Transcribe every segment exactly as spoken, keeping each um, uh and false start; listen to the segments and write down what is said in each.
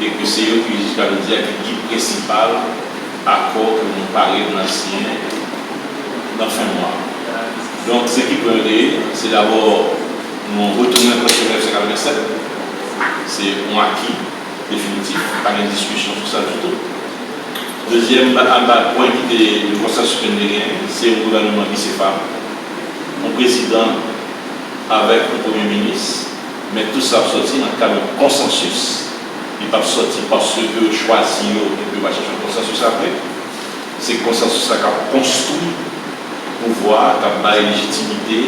e ke se yo ki, jiska jodi a, ki gid prensipal akò ke nou pare pou n al siyen nan fen mwa. Donk, se ki pwen yo te ye? Se dabò, nou retounen ankò sou mil nèf san katrevennsèt, se yon aki definitif, pa gen diskisyon sou sa ditou. Dezyèm ba- ba- pwen ki te de konsansis ke n te genyen, se yon gouvènman bisefal, yon prezidan avèk yon premye minis, men tout sa ap sòti nan kad yon konsansis. Li p ap sòti paske yo chwazi yo epi yo pa chèche yon konsansis apre. Se konsansis la k ap konstwi pouvwa a, k ap bay lejitimite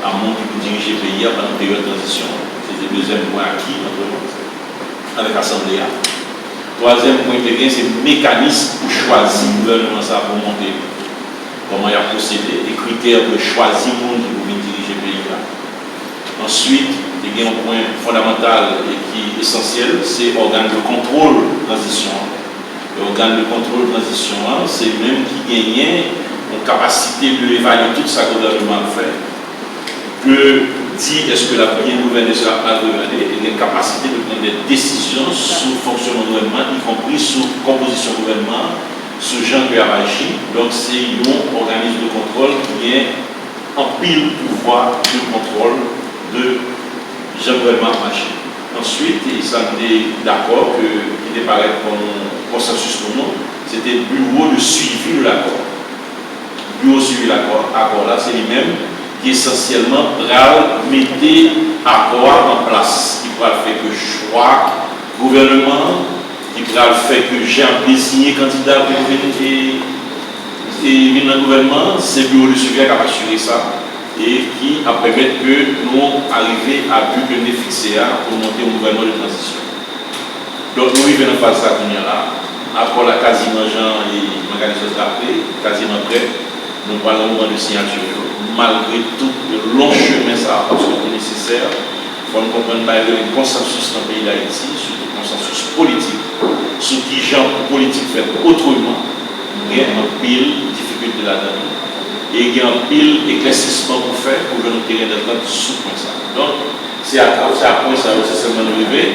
a moun ki pou dirije peyi a pandan peryòd tranzisyon an. Se te dezyèm pwen aki ant nou avèk asanble a. Twazyèm pwen ki te gen, se mekanis pou chwazi gouvènman sa a pou monte. Kòman y ap pwosede e kritè pou yo chwazi moun ki pou vin dirije peyi a. Answit, te gen yon pwen fondamantal e ki esansyèl, se ògàn de kontwòl tranzisyon an. E ògàn de kontwòl tranzisyon an, se li menm ki genyen yon kapasite de evalye tout sa gouvènman ap fè, de di èske l ap byen gouvène, èske l ap mal gouvène, e gen kapasite de pran de desizyon sou fonksyonman gouvènman, ikonpri sou konpozisyon gouvènman an, sou jan ke y ap aji. Donk, se yon òganis de kontwòl ki gen anpil pouvwa de kontwòl de jan gouvènman ap mache. Answit, e sa n te dakò ke, ki te parèt kòm yon konsansis pou nou, se te biwo de swivi de lakò. Biwo swivi lakò, akò la, se li menm ki esansyèlman pral mete akò a an plas, ki pral fè ke chwa gouvènman an, ki pral fè ke jan ap deziye kandida pou yo vin e, e vin nan gouvènman an, se biwo de swivi a k ap asire sa, e ki ap pèmèt ke nou arive a bi ke n te fikse a pou monte yon gouvènman de tranzisyon. Donk, nou rive nan faz sa kounye a la. Akò la kaziman, jan e Marie-Carine Sosa t raple, kaziman prè. Nou pral nan moman de siyati yo, malgre tout lon chemen sa a, paske li nesesè. Fò n konprann bagay yo rele konsansis nan peyi Dayiti, sitou konsansis politik, sou kijan pou politik fèt otreman. Gen anpil difikilte ladan li, e gen anpil eklèsisman pou fè pou jwenn yon teren dantant sou pwen sa a. Donk, se a, se a pwen sa yo esansyèlman nou rive.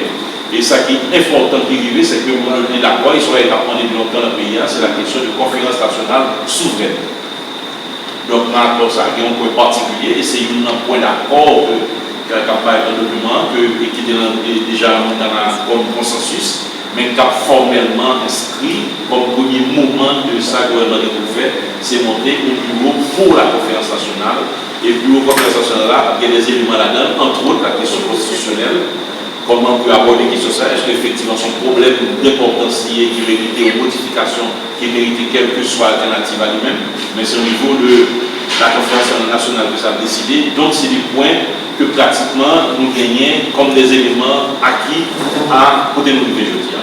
E sa ki enpòtan ki rive, se ke moun yo te dakò, e se yon bagay k ap mande depi lontan nan peyi a, se la kesyon de konferans nasyonal souvrèn. Donk, nan akò sa a, gen yon pwen patikilye, e se youn nan pwen dakò ke, ke, k ap parèt nan dokiman an, ke, e ki te nan, de, deja nan, nan, kòm konsansis, men k ap fòmèlman enskri kòm premye moman de sa gouvènman gen pou l fè, se monte yon biwo pou la konferans nasyonal. E biwo konferans nasyonal la ap gen de eleman ladan l, antwòt la kesyon konstitisyonèl, kòman pou yo abòde kesyon sa, èske efektivman se yon pwoblèm denpòtans li ye ki merite yon modifikasyon, ki merite kèlkeswa altènativ a li menm, men se o nivo de la konferans nasyonal ke sa ap deside. Donk, se de pwen ke pratikman nou genyen kòm de eleman aki a kote nou rive jodi a.